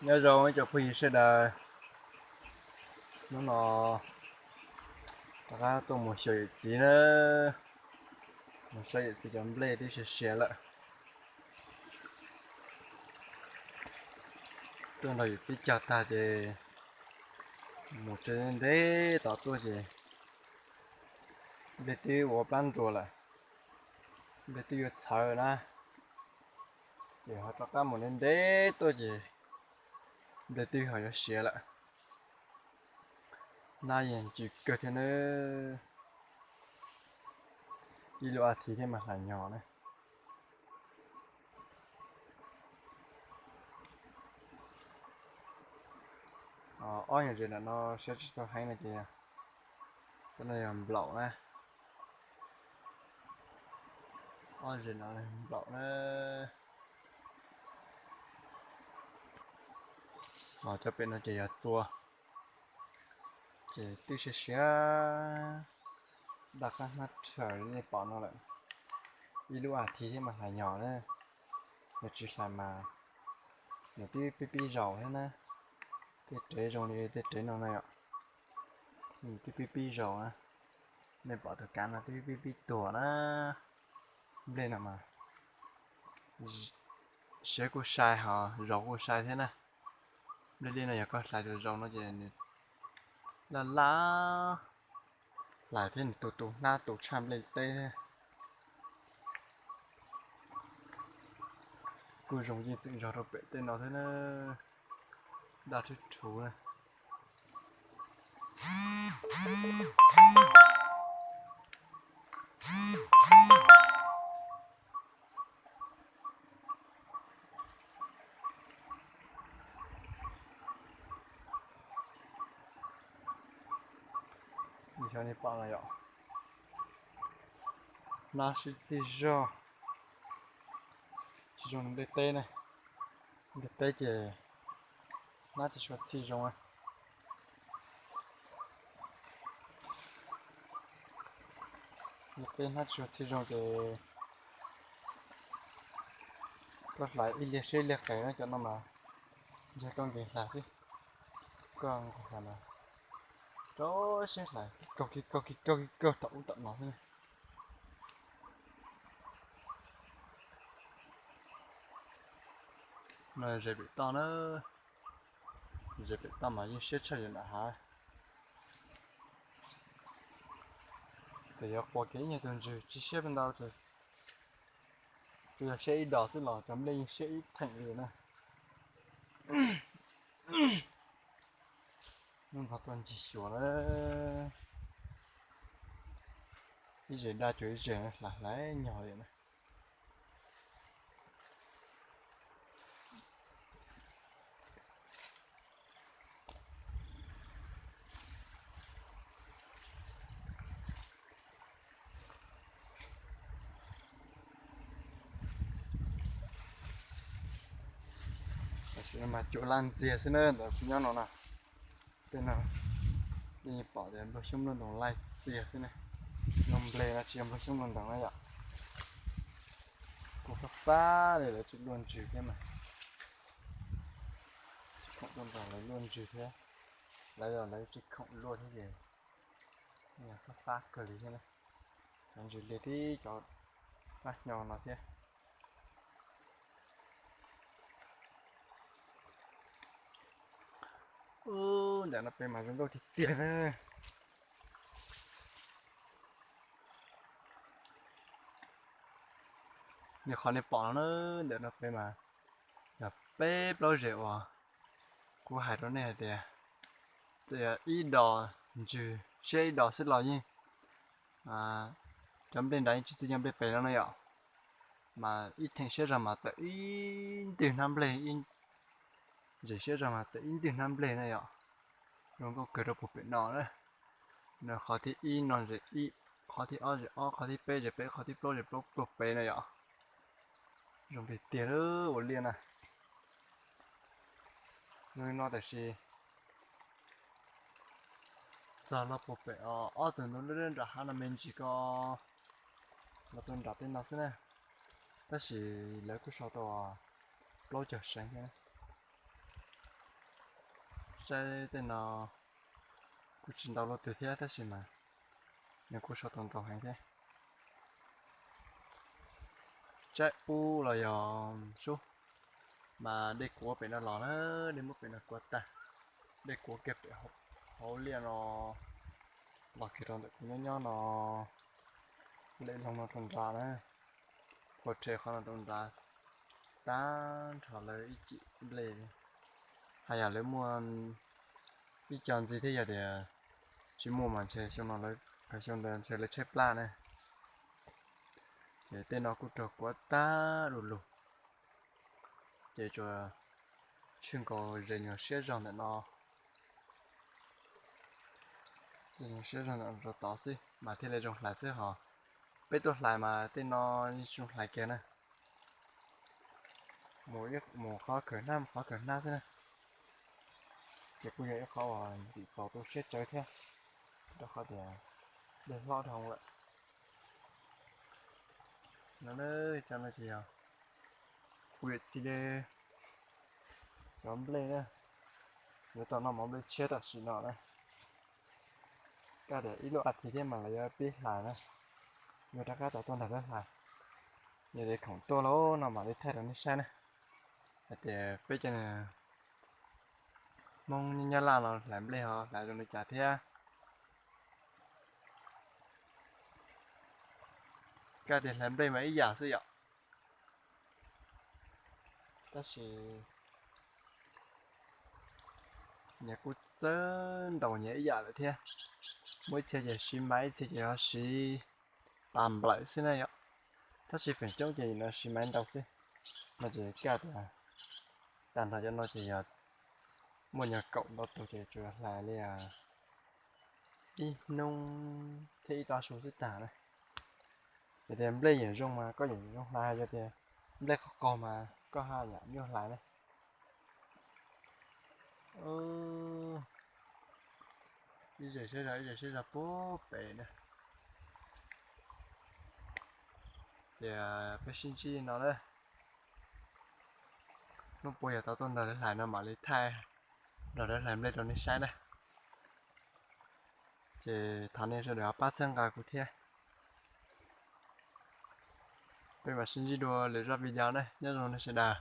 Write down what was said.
Nyob zoo ib tsoom phooj ywg sawv daws, hnub no rov qab tuaj mus xyuas yawm txiv na, mus saib yawm txiv cov nplej twb siav siav lawm. Tuaj nrog yawm txiv cog tag ces mus tsev ntev tom tuaj ces nplej twb ua plab nruas lawm, nplej twb yuav txhawv na, ces ho rov qab mus ntev ntev tuaj ces nplej twb ho yuav siav lawm. Nab yeej ntsws kawg thiab nawb, ib lub as thiv thiab mas hlais nyog na. Ob nyuag zes ntawm no siab tsis tau heev no ces cov no yog nplaum na, ob zes no nplaum na. Ho cov pem no ces yog txua, ces twb siav siav daj qab hnab rhaws li nej pom no lawm. Ib lub as thiv thiab mas hlais nyog na, yog tsis hlais mas nws twb pib pib zaus thiab na. Tej rev zoo li tej rev no na yom, nws twb pib pib zaus na. Nej pom tus kav no twb pib pib tuag na. Nplej no mas siav kuj sai ho zaus kuj sai thiab na. Nplej liaj no yog koj hlais zaus zaus no ces nws laj laj hlais thiab nws tu tu hnab tu tshaj nplej teb thiab. Kuj zoo yeej txwm zog rau pem tej no thiab na, daj rhuv rhuv na. Xyov nej pom no yom, hnab sib txig zog, tsis zoo nplej teb na. Nplej teb ces hnab tsis tshua txig zoo. Nplej teb hnab tsis tshua txig zoo ces koj hlais ib liag siab ib liag qees na, cov no mas ntshe koj nkees hlais xwb. Koj nkees hlais mas rau siab hlais kig kaug kig kaug kig kaug kig kaug tom ub tom no xwb. No zes pem toj na, zes pem toj mas yeej siab tshaj yam nram hav. Ces yuav qua kiag ib nyuag tus ntswg tsis siab pes ntau ces, tsuas yog siab ib dos xwb los cov nplej yeej siab ib theem li na. Hnub no tuaj ncig xyuas na, ib zes daj cuag ib zes, hlais hlais nyog li na. Tam sim no mas cuaj lab ntxiag xwb na ntawm kuv nyob no na. Tej no nej yeej pom tias nplooj xyoob nplooj ntoos laij txiag xwb ne. Nplooj nplej no tsis yog nplooj xyoob nplooj ntoos na yom. Kuj fab fab li, lawv tsis luaj ntsws thiab mas. Tsis khoom tuaj nrog lawv luaj ntsws thiab. Lawv los lawv tsis khoom luaj thiab ces fab fab kawg li thiab na. Cov ntsws liag tib cov fab hnyo no thiab. Ub, ntawm no pem mas zoo nkauj tiag tiag na. Nws qhov nej pom no na, ntawm no pem mas yog peb plaub zes uas kuv hais rau nej hais tias txawm yog ib dos ntsws siab ib dos xwb los yeej, cov nplej nrad yeej tsis txij cov nplej pem no na yom. Mas ib theem siab zog mas tawm ib ntwg hnab nplej, ib zes siab zog mas tawm ib ntwg hnab nplej na yom. Zoo nkauj kawg rau puag pem no na. No qhov thib ib no zes ib, qhov thib ob zes ob, qhov thib peb zes peb, qhov thib plaub zes plaub, pluag pem na yom. Zoo tiag tiag ua liaj na. Zoo li no tiam sis txog los puag pem ob tug ntoo nram hav no me ntsis ko los rau nram tej no xwb na. Tab sis lawv kuj sau tau plaub caug seev thiab. Tsaib tej no kuj tsis ntau luaj twg thiab tab sis mas nws kuj sau tau ntau heev thiab. Tsaib ub los yog sub, mas dej kuav pem no los na, dej muab pem no kuav tag, dej kuav kiag pem hauv liaj no los kiag rau ntawm kuv nyob nyob no, lem loo no rau nrad na, ua rhe qhov no rau nrad, tag nrho lawv ib cim nplej. Hais yog lawv muaj ib co ntxiv thiab, yog tias tsis muaj mas ntshe xyoo no, xyoo ntawd ntshe lawv tshaib plab na. Ces tej no kuj raug kuav tag du lug, ces tsuas tshwj nkaus ze nyuag siab zog ntawm no, ze nyuag siab zog ntawm no rau tod xwb mas thiaj li zoo hlais xwb hos. Peb tuaj hlais mas tej no yeej tsis zoo hlais kiag na. Mus qhov khawm hnab mus qhov khawm hnab xwb na, ces kuj yog ib qhov uas ntxim txaus tu siab tsawv thiab, rau qhov tias dej hlob dhau lawm. No, cov no ces yog kuv yawm txiv li cov nplej na, yuav tau noj mov nplej tshiab tam sim no na. Kaj tias ib lub as thiv thiab mas lawv yuav pib hlais na, yuav rov qab tau tuaj nrog lawv hlais. Yog tias khoom tuaj lawm no mam li thaij rau nej saib na, hais tias peb cov Hmoob nyob Nyab Laj no hlais nplej ho hlais zoo li cas thiab. Kaj tias hlais nplej mas ib yam xwb yom, tab sis nyias kuj txawj ntaus nyias ib yam lawm thiab. Muaj ib txhia ces siv maiv, ib txhia ces ho siv tas nplawm xwb na yom. Tab sis feem coob ces no siv maiv ntau xwb. No ces kaj tias tag nrho cov no ces yog muaj nyuag kaum ntau tus ces tsuas hlais li ib hnub thiab ib tav su xwb tag na. Yog tias nplej yeem zoo mas koj yeem zoo hlais, yog tias nplej qaug qaug mas koj haj yam nyuaj hlais na. Ib zes siab zog, ib zes siab zog puag pem na. Ces peb sib ntsib no na, hnub puas yog tau tuaj nrog lawv hlais no mam li thaij nrog lawv hlais nplej rau nej saib na. Ces thov nej sawv daws pab txhawb nqa kuv thiab. Peb mam sib ntsib dua lwm zaj video na, nyob zoo nej sawv daws.